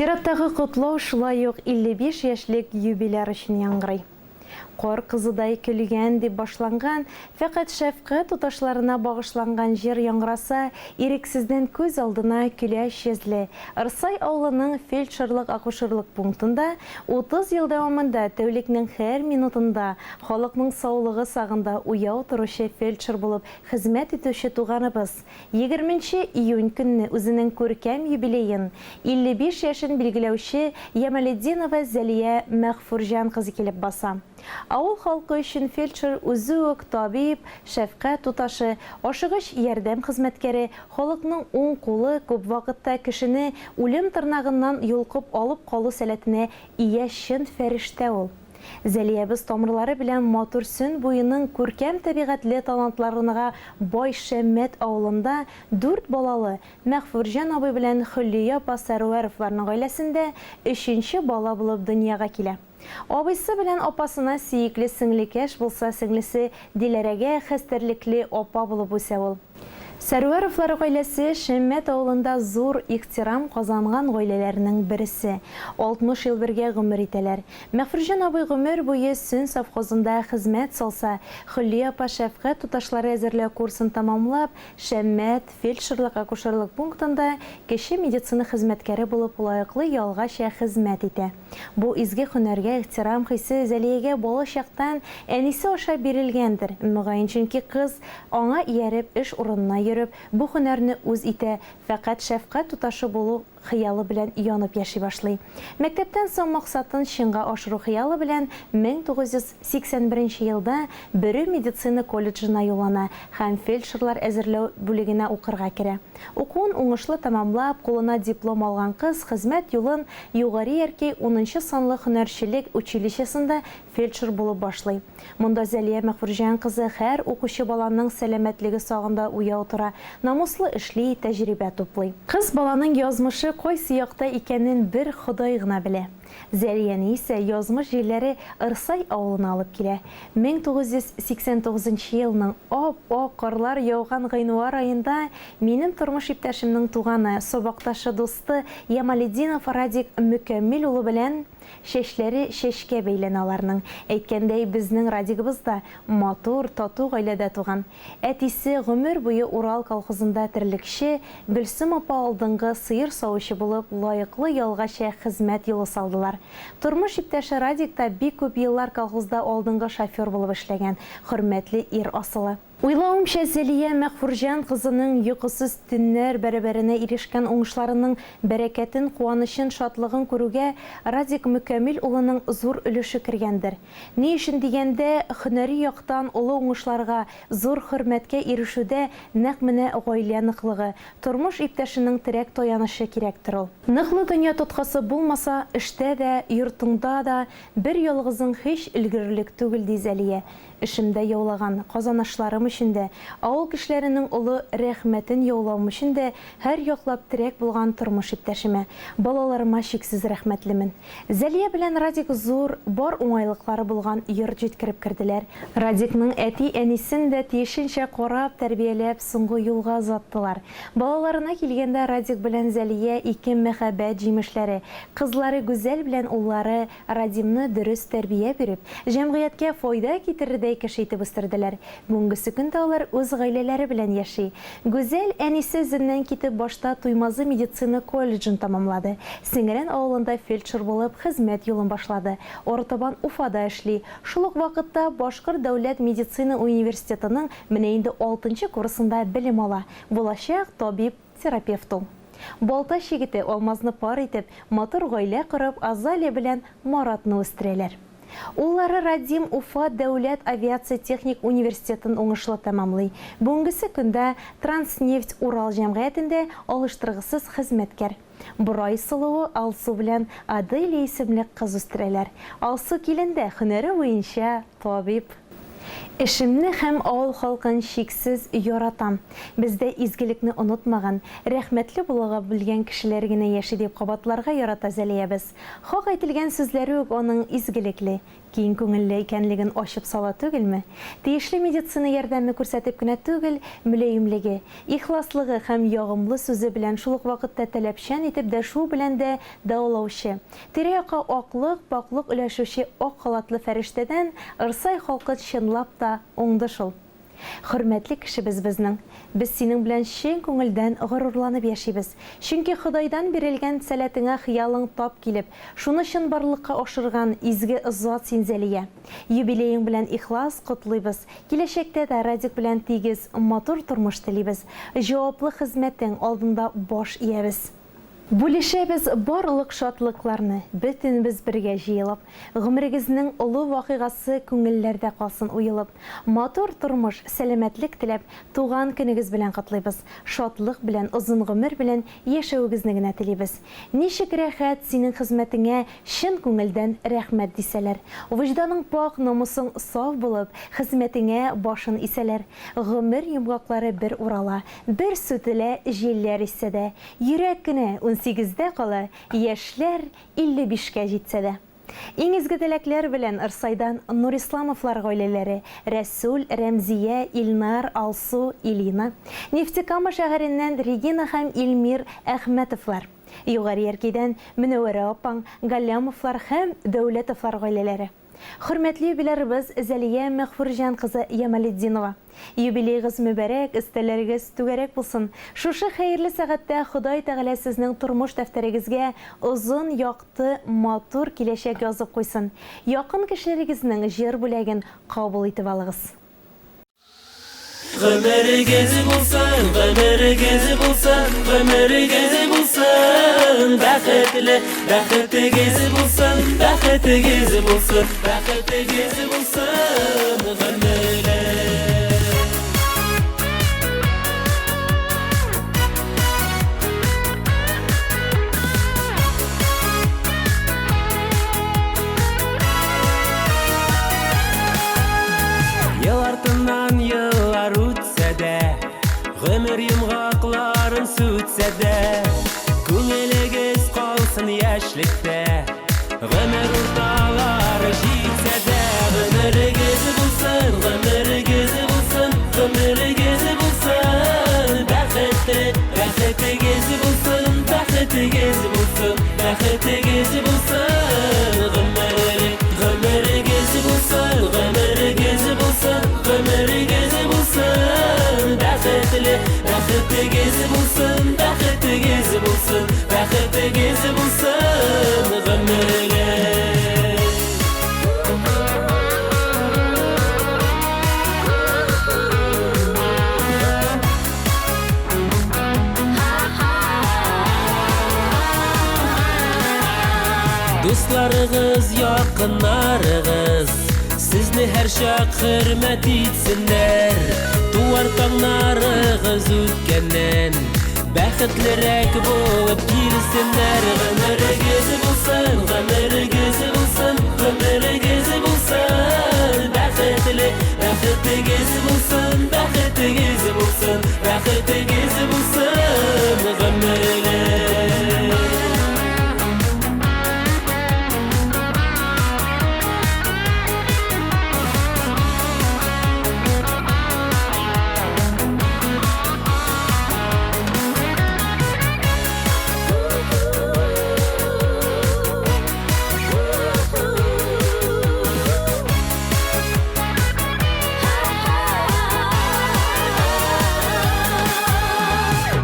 Чираттагы котлау шулай ук 55 яшьлек юбиляр өчен яңгырый. Кар кызыдай көлгән дип башланган, фәкать шәфкать туташларына багышланган җыр яңгыраса, ирексездән күз алдына көләч йөзле, Ырсай авылының фельдшерлык-акушерлык пунктында 30 ел дәвамында тәүлекнең һәр минутында халыкның саулыгы сагында уяу торучы фельдшер булып хезмәт итүче туганыбыз, Егерменче июнь көнне үзенең күркәм юбилеен, 55 яшен билгеләүче Ямалетдинова Зәлия Мәгъфурҗан кызы килеп баса. Авыл халкы өчен фельдшер үзе үк табиб, шәфкать туташы, ашыгыч ярдәм хезмәткәре, халыкның уң кулы, күп вакытта кешене үлем тырнагыннан йолкып алып калу сәләтенә ия чын фәрештә ул. Зәлиябез тамырлары белән матур Сөн буеның күркәм табигатьле талантларынга бай Шәммәт авылында дүрт балалы Мәгъфүрҗан абый белән Хөллия апа Сәрвәровларның гаиләсендә өченче бала булып дөньяга килә. Абыйсы белән апасына сөекле сеңлекәш булса, сеңлесе Диләрәгә хәстәрлекле апа булып үсә ул. Сәрвәровлар гаиләсе Шәммәт авылында зур ихтирам казанган гаиләләрнең берсе. 60 ел бергә гомер итәләр. Мәгъфүрҗан абый гомер буе Сөн совхозында хезмәт салса, Хөллия апа шәфкать туташлары әзерләү курсын тәмамлап, Шәммәт фельдшерлык-акушерлык пунктында кече медицина хезмәткәре булып лаеклы ялгача хезмәт итә. Бу изге һөнәргә ихтирам хисе Зәлиягә балачактан әнисе аша бирелгәндер, мөгаен, чөнки кыз, аңа ияреп, эш урынына йөреп, бу һөнәрне үз итә, фәкать шәфкать туташы булу хыялы белән янып яши башлый. Мәктәптән соң максатын чынга ашыру хыялы белән 1981 елда Бөре медицина колледжына юллана һәм фельдшерлар әзерләү бүлегенә укырга керә. Укуын уңышлы тәмамлап, кулына диплом алган кыз хезмәт юлын Югары Яркәй унынчы санлы һөнәрчелек училищесында фельдшер булып башлый. Монда Зәлия Мәгъфүрҗан кызы һәр укучы баланың сәламәтлеге сагында уяу тора, намуслы эшли, тәҗрибә туплый. Кыз баланың язмышы кайсы якта икәнен бер Ходай гына белә. Зәлияне исә язмыш җилләре Ырсай авылына алып килә. 1989 елның ап-ак карлар яуган гыйнвар аенда минем тормыш иптәшемнең туганы, сабакташы дусты Ямалетдинов Радик Мөкәммил улы белән чәчләре чәчкә бәйләнә аларның. Әйткәндәй, безнең Радигыбыз да матур, тату гаиләдә туган. Әтисе гомер буе Урал колхозында терлекче, Гөлсем апа алдынгы сыер савучы булып лаеклы ялгача хезмәт юлы салдылар. Тормыш иптәше Радик та бик күп еллар колхозда алдынгы шофер булып эшләгән, хөрмәтле ир асылы. Уйлавымча, Зәлия Мәгъфурҗан кызының йокысыз төннәр бәрабәренә ирешкән уңышларының бәрәкәтен, куанычын, шатлыгын күрүгә Радик Мөкәмил улының зур өлеше кергәндер. Ни өчен дигәндә, һөнәри яктан олы уңышларга, зур хөрмәткә ирешүдә нәкъ менә гаилә ныклыгы, тормыш иптәшенең терәк-таянычы кирәктер ул. Ныклы дөнья тоткасы булмаса, эштә дә, йортыңда да бер ялгызың һич өлгерерлек түгел, ди Зәлия. Эшемдә яулаган казанышларым өчен дә, авыл кешеләренең олы рәхмәтен яулавым өчен дә һәрьяклап терәк булган тормыш иптәшемә, балаларыма чиксез рәхмәтлемен. Зәлия белән Радик зур, бар уңайлыклары булган йорт җиткереп керделәр. Радикның әти-әнисен дә тиешенчә карап, тәрбияләп, соңгы юлга озаттылар. Балаларына килгәндә, Радик белән Зәлия ике мәхәббәт җимешләре, кызлары Гүзәл белән уллары Радимны дөрес тәрбия биреп, җәмгыятькә файда китерердәй кеше итеп үстерделәр. Бүгенгесе көндә алар үз гаиләләре белән яши. Гүзәл, әнисе эзеннән китеп, башта Туймазы медицина колледжын тәмамлады. Сеңерән авылында фельдшер булып хезмәт юлын башлады. Арытабан Уфада эшли. Шул ук вакытта Башкорт дәүләт медицина университетының менә инде алтынчы курсында белем ала. Булачак табиб, терапевт ул. Балтач егете Алмазны пар итеп, матур гаилә корып, Азалия белән Маратны үстерәләр. Уллары Радим Уфа дәүләт авиация техник университетын уңышлы тәмамлый. Бүгенгесе көндә Транснефть Урал җәмгыятендә алыштыргысыз хезмәткәр. Борай сылуы Алсу белән Аделия исемле кыз үстерәләр. Алсу килен дә һөнәре буенча табиб. Эшемне һәм авыл халкын чиксез яратам. Бездә изгелекне онытмаган, рәхмәтле булырга белгән кешеләр генә яши, дип кабатларга ярата Зәлиябез. Хак әйтелгән сүзләре үк аның изгелекле, киң күңелле икәнлеген ачып сала түгелме? Тиешле медицина ярдәме күрсәтеп кенә түгел, мөлаемлеге, ихласлыгы һәм ягымлы сүзе белән шул ук вакытта таләпчән итеп дәшүе белән дә дәвалаучы, тирә-якка аклык, пакьлык өләшүче ак халатлы фәрештәдән Ырсай халкы чынлап та уңды шул. Хөрмәтле кешебез безнең. Без синең белән чын күңелдән горурланып яшибез. Чөнки Ходайдан бирелгән сәләтеңә хыялың тап килеп, шуны чынбарлыкка ашырган изге зат син, Зәлия. Юбилеең белән ихлас котлыйбыз. Киләчәктә дә Радик белән тигез, матур тормыш телибез. Җаваплы хезмәтең алдында баш иябез. Бүлешәбез барлык шатлыкларны, бөтенебез бергә җыелып. Гомерегезнең олы вакыйгасы күңелләрдә калсын уелып. Матур тормыш, сәламәтлек теләп, туган көнегез белән котлыйбыз. Шатлык белән, озын гомер белән яшәвегезне генә телибез. Ничек рәхәт синең хезмәтеңә чын күңелдән рәхмәт дисәләр. Вөҗданың пакь, намусың саф булып, хезмәтеңә башын исәләр. Гомер йомгаклары бер урала, бер сүтелә җилләр иссә дә. Йөрәк кенә 18-дә кала, яшьләр 55-кә җитсә дә. Иң изге теләкләр белән Ырсайдан Нурисламовлар гаиләләре, Рәсүл, Рәмзия, Илнар, Алсу, Илина, Нефтекама шәһәреннән Регина һәм Илмир Әхмәтовлар, Югары Яркәйдән Мөнәвәрә апаң, Галләмовлар һәм Дәүләтовлар гаиләләре. Хөрмәтле юбилярыбыз Зәлия Мәгъфүрҗан кызы Ямалетдинова! Юбилеегыз мөбарәк, өстәлләрегез түгәрәк булсын! Шушы хәерле сәгатьтә Ходай Тәгалә сезнең тормыш дәфтәрегезгә озын, якты, матур киләчәк язып куйсын! Якын кешеләрегезнең җыр бүләген кабул итеп алыгыз! Гомерегез булсын, гомерегез булсын, гомерегез булсын, бәхетле, бәхетегез булсын, бәхетегез булсын, бәхетегез булсын, гомерле. Ел артыннан еллар үтсә дә, Гомер йомгакларын сүтсә дә, Күңелегез калсын яшьлектә, Гомер урталары җитсә дә, Гомерегез булсын, гомерегез булсын, Гомерегез булсын, бәхетле, Бәхетегез булсын, бәхетегез булсын, Бәхетегез булсын, гомерлек. Гомерегез булсын, гомерегез булсын, гомерегез булсын, бәхетле, бәхетегез булсын, бәхетегез булсын, бәхетегез булсын, гомерле. Дусларыгыз, якыннарыгыз Сезне һәрчак хөрмәт итсеннәр. Туар таңнарыгыз үткәннән Бәхетлерәк булып килсеннәр. Гомерегез булсын, гомерегез булсын, гомерегез булсын, бәхетле, бәхетегез булсын, бәхетегез булсын, бәхетегез булсын, гомерле.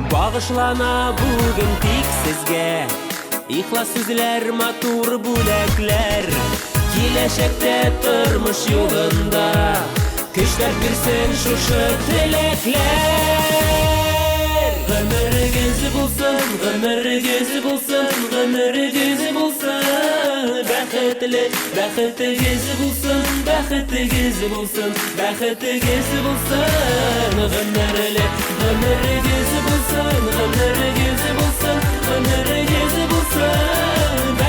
Багышлана бүген тик сезгә Ихлас сүзләр, матур бүләкләр. Киләчәктә тормыш юлында Көчләр бирсен шушы теләкләр. Гомерегез булсын, гомерегез булсын, гомерегез булсын, бәхетле, бәхетегез булсын, бәхетегез булсын, бәхетегез булсын, гомерле, гомерегез булсын, гомерегез булсын, гомерегез булсын.